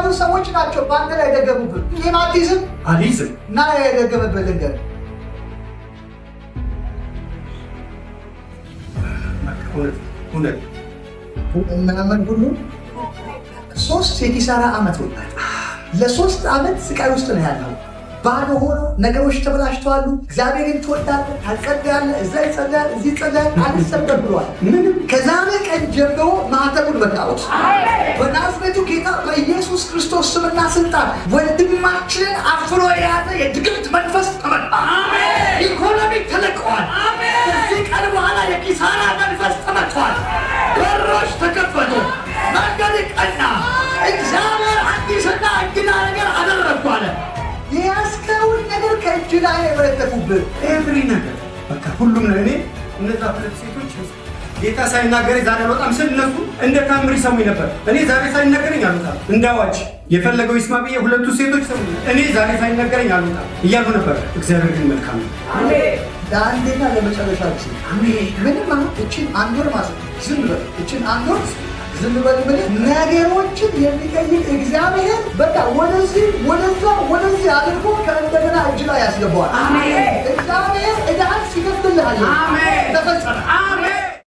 የተባሉ ሰዎች ናቸው በአንተ ላይ የደገሙብህ። ቂም አትይዝም? አልይዝም። እና የደገመብህ ልንገርህ። እውነት እውነት። ምናምን ሁሉ 3 የኪሳራ ዓመት ወጣል። ለ3 ዓመት ስቃይ ውስጥ ነው ያለው። ባዶ ሆኖ ነገሮች ተበላሽተዋሉ። እግዚአብሔርን ትወዳለህ፣ ታጸልያለህ፣ እዛ ይጸልያል፣ እዚህ ይጸልያል፣ አልሰበር ብሏል። ምንም። ከዛሬ ቀን ጀምሮ ማህተሙን መታወት በናዝሬቱ ጌታ በኢየሱስ ክርስቶስ ስምና ስልጣን ወንድማችንን አፍሮ የያዘ የድግምት መንፈስ ተመታ። ኢኮኖሚ ተለቀዋል። ከዚህ ቀን በኋላ የኪሳራ መንፈስ ተመቷል። በሮች ተከፈቱ። መንገድ ቀና። እግዚአብሔር አዲስና እንግዳ ነገር አደረግኩ አለ። የያዝከውን ነገር ከእጅ ላይ የበረተኩብህ። Every ነገር በቃ ሁሉም ነው። እኔ እነዛ ሁለት ሴቶች ጌታ ሳይናገረኝ ዛሬ አልወጣም ስል እነሱ እንደ ታምር ይሰሙኝ ነበር። እኔ ዛሬ ሳይናገረኝ አልወጣም፣ እንደ አዋጅ የፈለገው ይስማ ብዬ ሁለቱ ሴቶች ሰሙኝ። እኔ ዛሬ ሳይናገረኝ አልወጣም እያሉ ነበር። እግዚአብሔር ግን መልካም ነው። ለአንዴና ለመጨረሻ ጊዜ ምንም አሁን እችን አንድ ወር ማለት ዝም በል፣ እችን አንድ ወር ዝም በል ብለህ ነገሮችን የሚቀይር እግዚአብሔር በቃ ወደዚህ ወደዛ ወደዚህ አድርጎ ከእንደገና እጅ ላይ ያስገባዋል። እግዚአብሔር ዕዳህን ሲከፍልልሃል። ተፈጸመ።